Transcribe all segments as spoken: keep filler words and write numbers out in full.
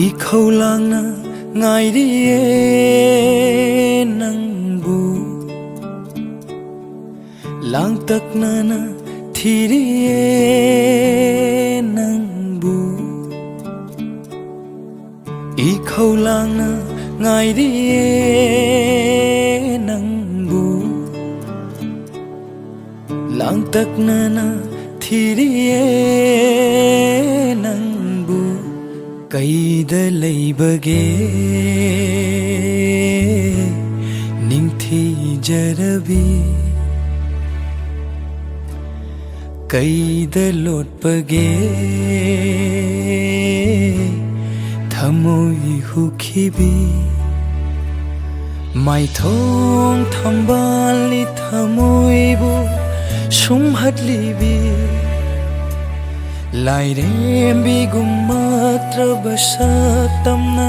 ꯏꯈꯧ ꯂꯥꯡꯅ ꯉꯥꯏꯔꯤꯌꯦ ꯅꯪꯕꯨ, ꯂꯥꯡꯇꯛꯅꯅ ꯊꯤꯔꯤꯌꯦ ꯅꯪꯕꯨ, ꯏꯈꯧ ꯂꯥꯡꯅ ꯉꯥꯏꯔꯤꯌꯦ ꯅꯪꯕꯨ, ꯂꯥꯡꯇꯛꯅꯅ ꯊꯤꯔꯤꯌꯦ ꯅꯪꯕꯨ꯫ ꯀꯩꯗ ꯂꯩꯕꯒꯦ ꯅꯤꯡꯊꯤꯖꯔꯕꯤ? ꯀꯩꯗ ꯂꯣꯠꯄꯒꯦ ꯊꯃꯣꯏ ꯍꯨꯈꯤꯕꯤ? ꯃꯥꯏꯊꯣꯡ ꯊꯝꯕꯥꯜꯅꯤ ꯊꯃꯣꯏꯕꯨ ꯁꯨꯝꯍꯠꯂꯤꯕꯤ, ꯂꯥꯏꯔꯦꯝꯕꯤꯒꯨꯝ ꯃꯠꯇ꯭ꯔꯕ ꯁꯛꯇꯝꯅ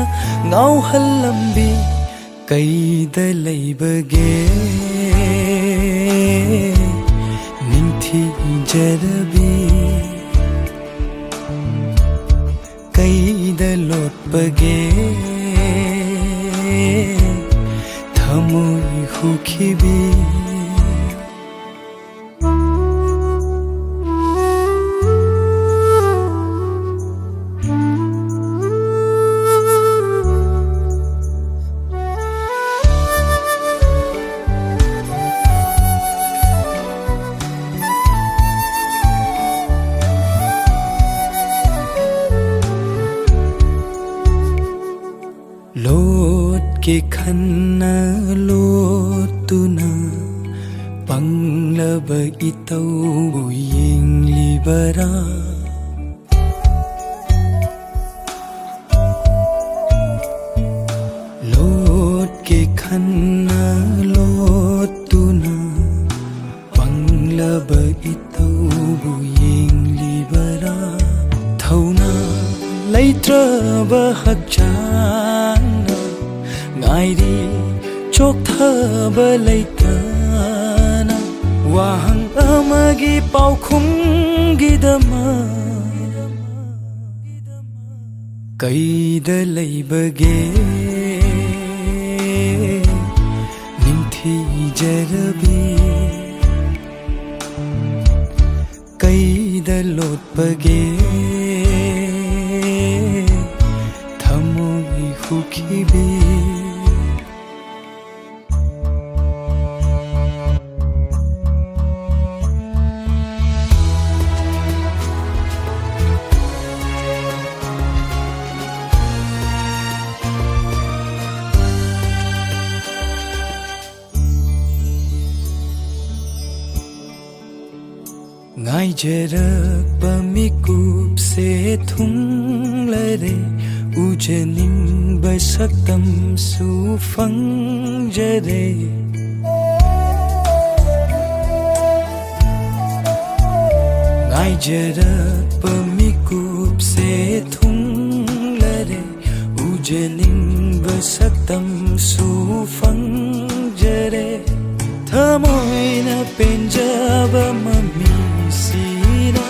ꯉꯥꯎꯍꯜꯂꯝꯕꯤ꯫ ꯀꯩꯗ ꯂꯩꯕꯒꯦ ꯅꯤꯡꯊꯤꯖꯔꯕꯤ? ꯀꯩꯗ ꯂꯣꯠꯄꯒꯦ ꯊꯃꯣꯏ ꯍꯨꯈꯤꯕꯤ? ꯂꯣꯠꯀꯦ ꯈꯟꯅ ꯂꯣꯠꯇꯨꯅ ꯄꯪꯂꯕ ꯏꯇꯧꯕꯨ ꯌꯦꯡꯂꯤꯕꯔꯥ? ꯂꯣꯠꯀꯦ ꯈꯟꯅ ꯂꯣꯠꯇꯨꯅ ꯄꯪꯂꯕ ꯏꯇꯧꯕꯨ ꯌꯦꯡꯂꯤꯕꯔꯥ? ꯊꯧꯅꯥ ꯂꯩꯇ꯭ꯔꯕ ꯍꯛꯆꯥꯡꯅ ꯉꯥꯏꯔꯤ ꯆꯣꯛꯊꯕ ꯂꯩꯇꯅ, ꯋꯥꯍꯪ ꯑꯃꯒꯤ ꯄꯥꯎꯈꯨꯝꯒꯤꯗꯃꯛ꯫ ꯀꯩꯗ ꯂꯩꯕꯒꯦ ꯅꯤꯡꯊꯤꯖꯔꯕꯤ? ꯀꯩꯗ ꯂꯣꯠꯄꯒꯦ ꯊꯃꯣꯏ ꯍꯨꯈꯤꯕꯤ? ꯉꯥꯏꯖꯔꯛꯄ ꯃꯤꯀꯨꯞꯁꯦ ꯊꯨꯡꯂꯔꯦ, ꯎꯖꯅꯤꯡꯕ ꯁꯛꯇꯝꯁꯨ ꯐꯪꯖꯔꯦ꯫ ꯉꯥꯏꯖꯔꯛꯄ ꯃꯤꯀꯨꯞꯁꯦ ꯊꯨꯡꯂꯔꯦ, ꯎꯖꯅꯤꯡꯕ ꯁꯛꯇꯝꯁꯨ ꯐꯪꯖꯔꯦ꯫ ꯊꯃꯣꯏꯅ ꯄꯦꯟꯖꯕ ꯃꯃꯤꯁꯤꯅ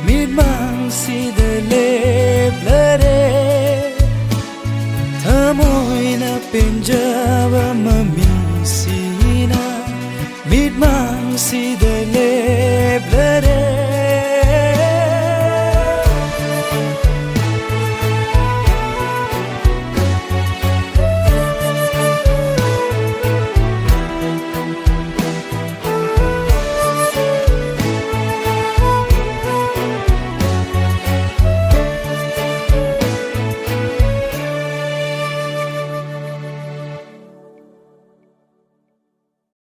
ꯃꯤꯠꯃꯥꯡꯁꯤꯗ ꯂꯦꯞꯂꯔꯦ꯫ ꯊꯃꯣꯏꯅ ꯄꯦꯟꯖꯕ ꯃꯃꯤꯁꯤꯅ ꯃꯤꯠꯃꯥꯡꯁꯤꯗ ꯂꯦꯞ